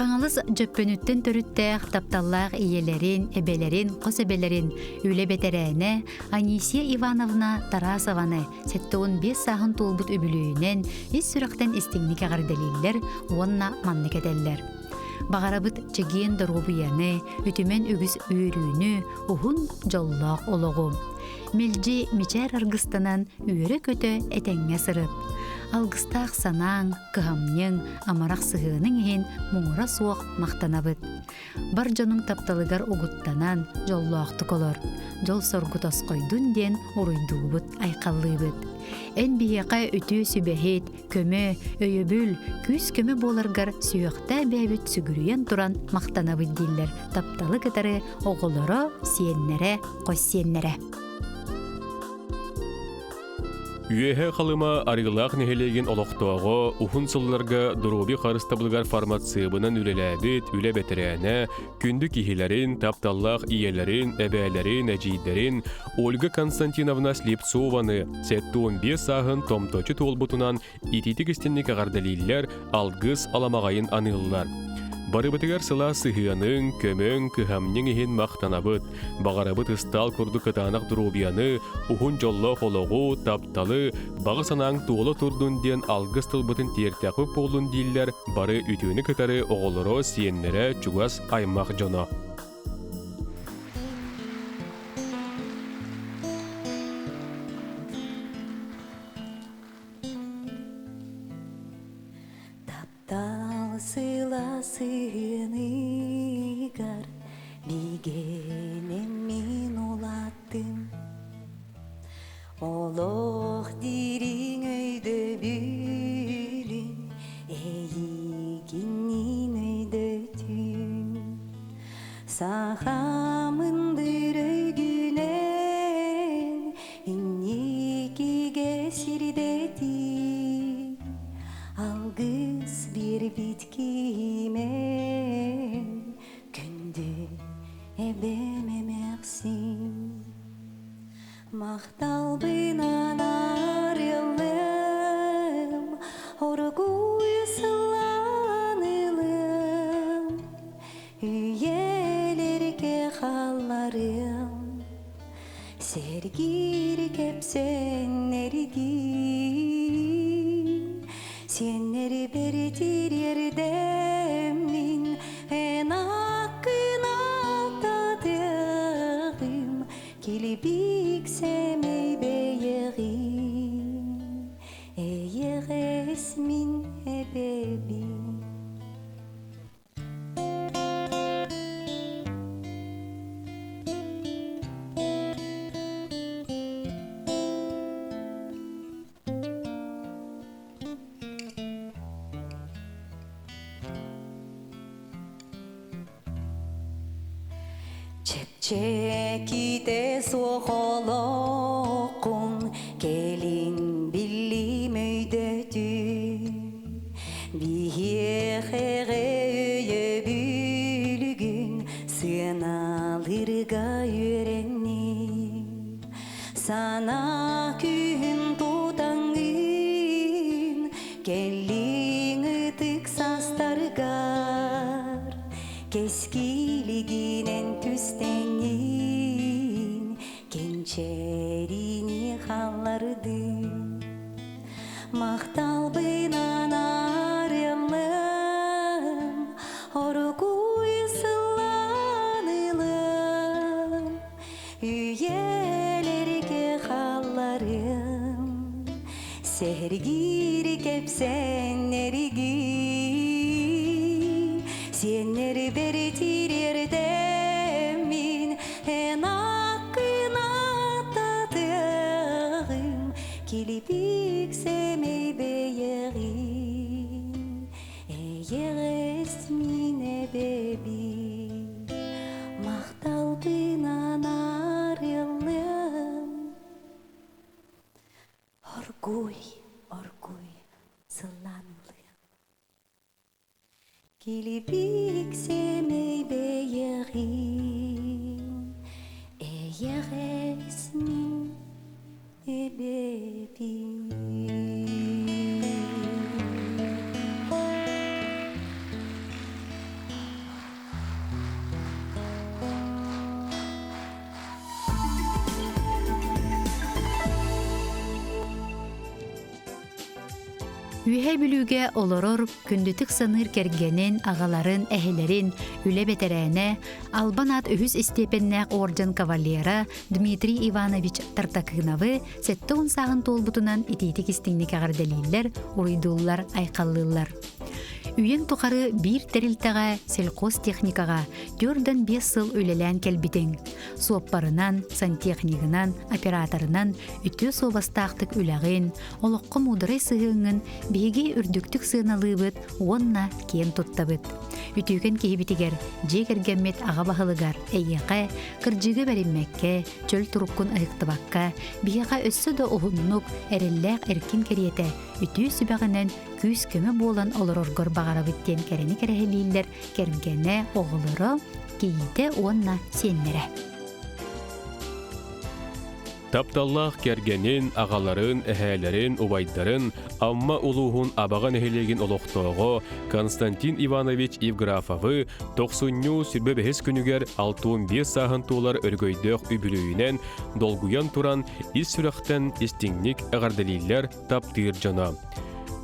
Хаҥалас Дьөппөнүттэн төрүттээх тапталлаах ийэлэрин, эбэлэрин, хос эбэлэрин үлэ бэтэрээнэ Анисия Ивановна Тарасованы 75 сааһын туолбут үбүлүөйүнэн ис сүрэхтэн истиҥник эҕэрдэлииллэр уонна маннык этэллэр. Баҕарабыт чэгиэн доруобуйаны, үтүмэн үгүс үөрүүнү, уһун дьоллоох олоҕу. Мэлдьи мичээр аргыстанан үөрэ-көтө этэҥҥэ сырыт. Алгыстаах санааҥ, кыһамньыҥ, амарах сыһыаныҥ иһин муҥура суох махтанабыт. Бар дьонуҥ тапталыгар угуттанан, дьоллоохтук олор. Дьол-соргу тосхойдун диэн уруйдуубут, айхаллыыбыт. Эн биһиэхэ үтүө сүбэһит, көмө, өйөбүл, күүс-көмө буоларгар сүһүөхтээх бэйэбит сүгүрүйэн туран махтанабыт дииллэр тапталы кытары оҕолоро, сиэннэрэ, хос сиэннэрэ. Үөһэ Халыма Арыылаах нэһилиэгин олохтооҕо уһун сылларга доруобуйа харыстабылыгар фармацевынан үлэлээбит үлэ бэтэрээнэ, күндү киһилэрин, тапталлаах ийэлэрин, эбээлэрин, эдьиийдэрин Ольга Константиновна Слепцованы 75 сааһын томточу туолбутунан итиитик истинник эҕэрдэлииллэр, алгыс аламаҕайын аныыллар. Барыбытыгар сылаас сыһыаныҥ, көмөҥ, кыһамньыҥ иһин махтанабыт. Баҕарабыт ыстаал курдук кытаанах доруобуйаны, уһун дьоллоох олоҕу, тапталы, баҕа санааҥ туола турдун диэн алгыс тылбытын тиэртэхпит буоллун дииллэр бары үтүөнү кытары оҕолоро, сиэннэрэ, чугас аймах дьоно. Таптал сыла сыһыаныгар биигэнэн мин улааттым. Олох дириҥ өйдөбүлүн эйигинниин өйдөтүм. Сахамын өйгүнэн Инникигэ сирдэтии, алгыс биэрбит киимэн, күндү эбэм эмээхсин. Махталбынан арыллым, оргууй сыллаан ылым, үйэлэргэ хаалларыам. Сэргиир кэпсэннэргин, сиэннэри бэритириэрдэммин, эн аккын аттатыаҕым, килбик сэмэй бэйэҕин, эйэҕэс мин эбэбин. Чэпчэкитэ суох олоххун кэлин биллим өйдөтүм Биһиэхэҕэ өйөбүлүгүн сыаналыырга үөрэнним. Санаа күүһүн тутаҥҥын кэллиҥ ытык саастаргар кэскилигинэн түстэҥҥин кэнчээрини хааллардыҥ. Махталбынан арыаллым, оргууй сыллаан ылым, үйэлэргэ хаалларым, сэһэргиир кэпсээннэригин, сиэннэри бэритириэрдэммин, эн аккын аттатыаҕым, Килипик сэмэй бэйэҕин, эйэҕэс мин эбэбин, махталгынан арыаллыам. Оргууй, оргууй сыллаан ылыам. Килипик сэмэй бэйэҕин, эйэҕэс мин эбэбин. Үөһээ Бүлүүгэ олорор күндүтүк саныыр кэргэнин, аҕаларын, эһэлэрин, үлэ бэтэрээнэ, Албан аат үһүс истиэпэннээх орден кавалера Дмитрий Иванович Тартакыновы 70 сааһын туолбутунан итиитик истиҥник эҕэрдэлииллэр, уруйдууллар, айхаллыыллар. Үйэҥ тухары биир тэрилтэҕэ сельхозтехникаҕа 4-5 сыл үлэлээн кэлбитиҥ. Суоппарынан, сантехнигынан, операторынан үтүө суобастаахтык үлэҕин, олоххо муударай сыһыаҥҥын биһиги үрдүктүк сыаналыыбыт уонна киэн туттабыт. Үтүөкэн киһибитигэр, дьиэ кэргэммит аҕа баһылыгар эйиэхэ кырдьыгы бэриммэккэ, чөл туруккун ыһыктыбакка, биһиэхэ өссө да уһуннук, эрэллээх эркин кэриэтэ үтүө сүбэҕинэн күүс-көмө буолан олороргор баҕарабыт диэн кэрэни кэрэһэлииллэр кэргэнэ, оҕолоро, кийиитэ уонна сиэннэрэ. Тапталлаах кэргэнин, аҕаларын, эһээлэрин, убайдарын Амма улууһун Абаҕа нэһилиэгин олохтооҕо Константин Иванович Евграфовы тохсунньу сүрбэ бэһис күнүгэр 65 сааһын туолар өрөгөйдөөх үбүлүөйүнэн долгуйан туран ис сүрэхтэн истиҥник эҕэрдэлииллэр, таптыыр дьоно.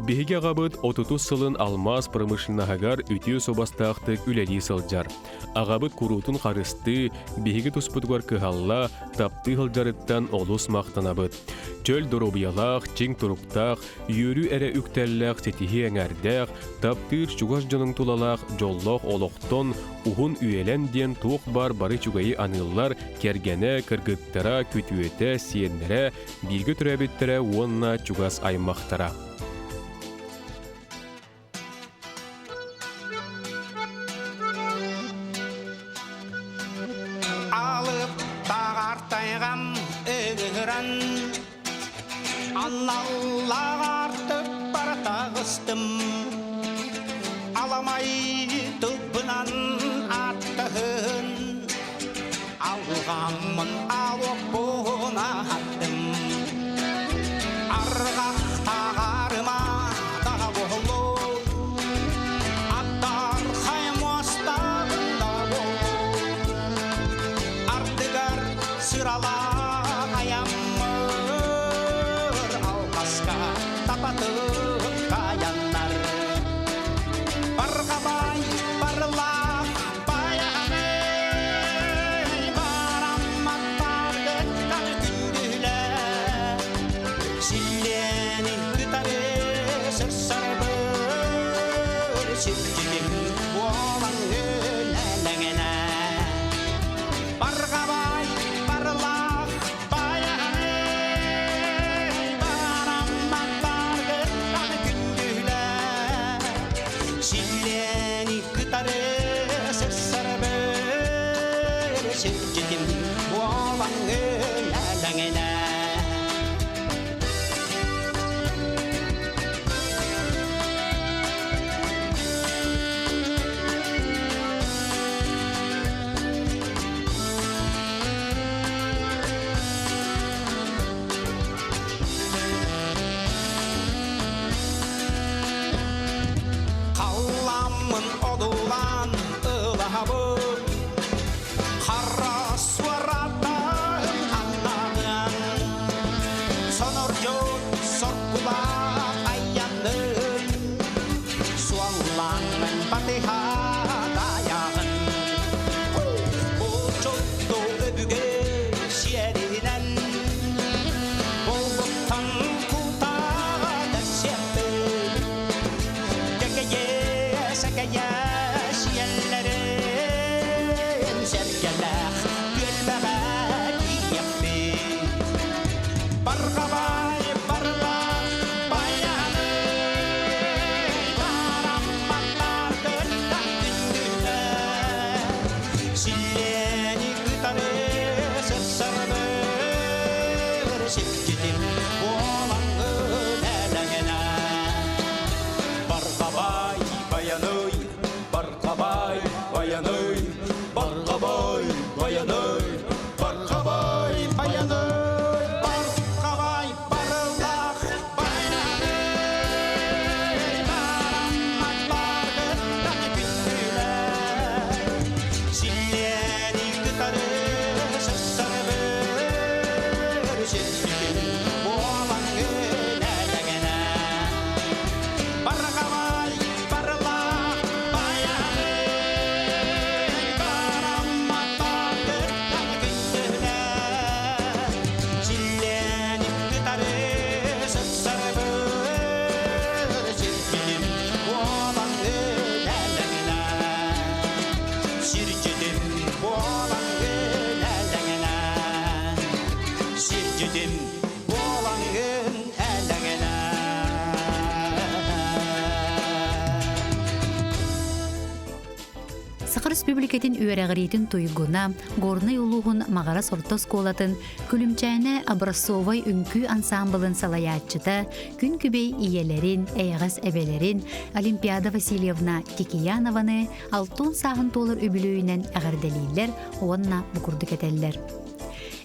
Биһиги аҕабыт отутус сылын алмаас промышленноһыгар үтүө суобастаахтык үлэлии сылдьар. Аҕабыт куруутун харыстыы, биһиги туспутугар кыһалла, таптыы сылдьарыттан олус махтанабыт. Чөл доруобуйалаах, чиҥ туруктаах, үөрүү эрэ үктэллээх ситиһии эҥээрдээх, таптыыр чугас дьонуҥ тулалаах дьоллоох олохтон уһун үйэлэн диэн туох баар бары үчүгэйи аныыллар кэргэнэ, кыргыттара, күтүөтэ, сиэннэрэ, бииргэ төрөөбүттэрэ уонна чугас аймахтара. Алып тағартайғам ыгыран Аналлаҕартып баратаҕыстым Аламай тылбынан аттаһын Алҕаммын алоппун аһаттым Арҕах тағарыма да буоллун Аттархай муостабын да буоллун Ардыгар сыралаах айаммыр Алҕаска тапатык таяннар Барҕабай барлаах баянай Барамматтаргыттан күндүлэр Силлиэни кытары сырсарбыр Сирдьитим буолан үлэлэҥинэ Барҕабай барлаах баянай Барамматтаргыттан күндүлэр Силлиэни кытары сырсарбыр Сирдьитим буолан үлэлэҥинэ Халламмын одуулаан ылаһабын Хара суоратаһым аннаныан Сонордьут соргулаах айанын Суоллаҥмын батыһа тайаҕын Булчутту өбүгэ сиэринэн Булбуттан кутаҕа сиэппин Кэкэйэ сэкэйэ сиэллэрин Сэргэлээх түөлбэҕэ тиийэппин Барҕабай барлаах баяны Барамматтар күндүлэ Силлиэни кытары сырсарбыр Сирдьитим буолаҥҥын элэҥэнэ Барҕабай баяный Саха Республикатын үөрэҕириитин туйгуна, Горнай улууһун Маҕарас орто оскуолатын Күлүмчээнэ образцовай үҥкүү ансаамбылын салайааччыта, күн күбэй ийэлэрин, эйэҕэс эбэлэрин Олимпиада Васильевна Кикиянованы алтон сааһын туолар үбүлүөйүнэн эҕэрдэлииллэр уонна бу курдук этэллэр.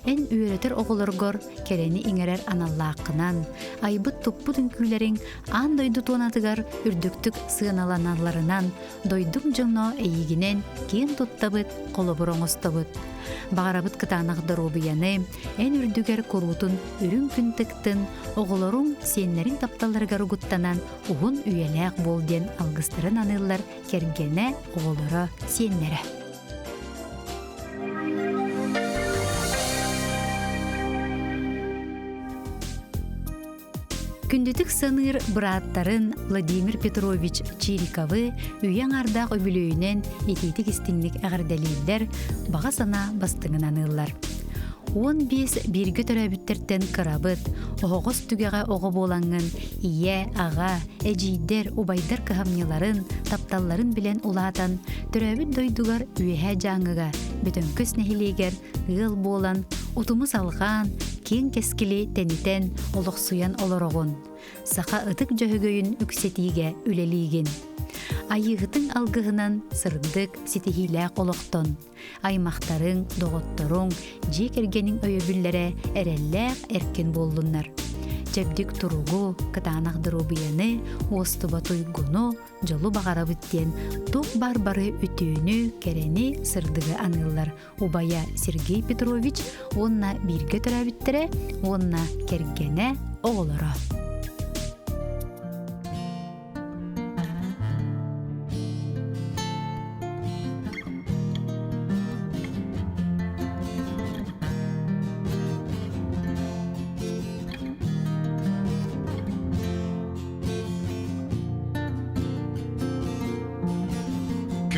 Эн үөрэтэр оҕолоргор кэрэни иҥэрэр аналлааххынан, айбыт-туппут үҥкүүлэриҥ аан дойду туонатыгар үрдүктүк сыаналаналларынан, дойдум дьоно эйигинэн киэн туттабыт, холобур оҥостобут. Баҕарабыт кытаанах доруобуйаны, эн үрдүгэр куруутун үрүҥ күн тыктын, оҕолоруҥ, сиэннэриҥ тапталларыгар угуттанан уһун үйэлээх буол диэн алгыстарын аныыллар кэргэнэ, оҕолоро, сиэннэрэ. Күндүтүк саныыр бырааттарын Владимир Петрович Чириковы үйэ аҥаардаах үбүлүөйүнэн итиитик истиҥник эҕэрдэлииллэр, баҕа санаа бастыҥын аныыллар. 15 бииргэ төрөөбүттэртэн кырабыт, оһоҕос түгэҕэ оҕо буолаҥҥын ийэ, аҕа, эдьиийдэр, убайдар кыһамньыларын, тапталларын билэн улаатан, төрөөбүт дойдугар Үөһээ Дьааҥыга, Бөтөҥкөс нэһилиэгэр ыал буолан, утуму салҕаан, киэҥ кэскили тэнитэн, олохсуйан олороҕун. Саха ытык дьөһөгөйүн үксэтиигэ үлэлиигин. Айыыһытыҥ алгыһынан сырдык, ситиһиилээх олохтон. Аймахтарыҥ, доҕотторуҥ, дьиэ кэргэниҥ өйөбүллэрэ эрэллээх эркин буоллуннар. Чэбдик туругу, кытаанах доруобуйаны, уостубат уйгуну, дьолу баҕарабыт диэн туох баар бары үтүөнү, кэрэни, сырдыгы аныыллар убайа Сергей Петрович уонна бииргэ төрөөбүттэрэ уонна кэргэнэ оҕолоро.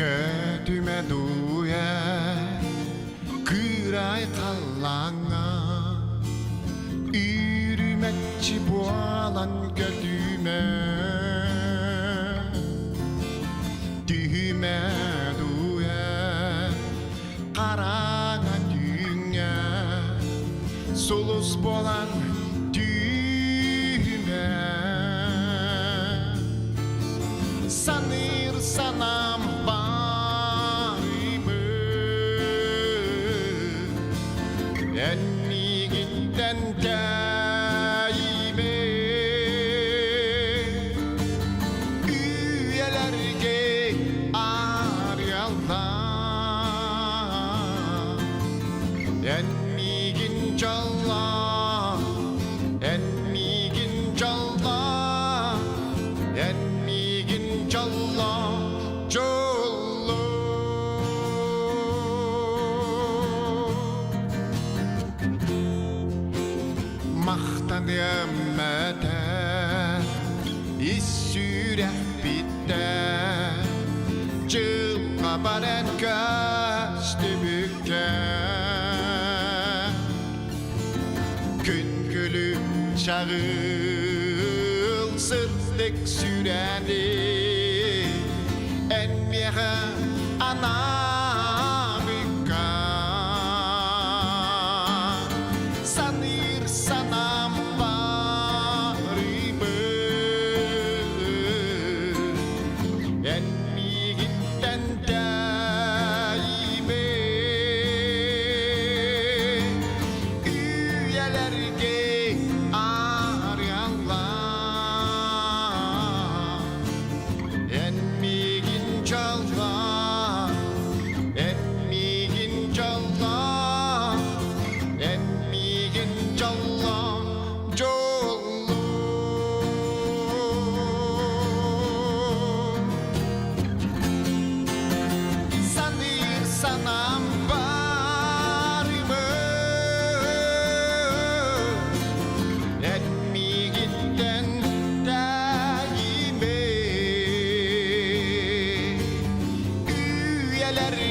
Көтүмэ дууйа кыырай халлааҥҥа Үүрүмэччи буолан көтүмэ Түһүмэ дууйа хараҥа түүҥҥэ Сулус буолан түүмэ Саныыр санаам баарыбын Эн миигиттэн тэйимэ Үйэлэргэ арыаллаа Эн миигин дьоллоо, эн миигин дьоллоо, эн миигин дьоллоо, дьоллоо. Махтаныам этэ ис сүрэхпиттэн дьылҕа баран көстүбүккэ Күн күлүм чаҕыл сырдык сүрэни эн миэхэ анаабыкка саныыр санаам барыбын эн миигиттэн тэйимэ үйэлэргэ арыаллаа эн миигин дьоллоо эн миигин дьоллоо эн миигин дьоллоо дьоллоо Саныыр санаам барыбын Эн миигиттэн тэйимэ Үйэлэргэ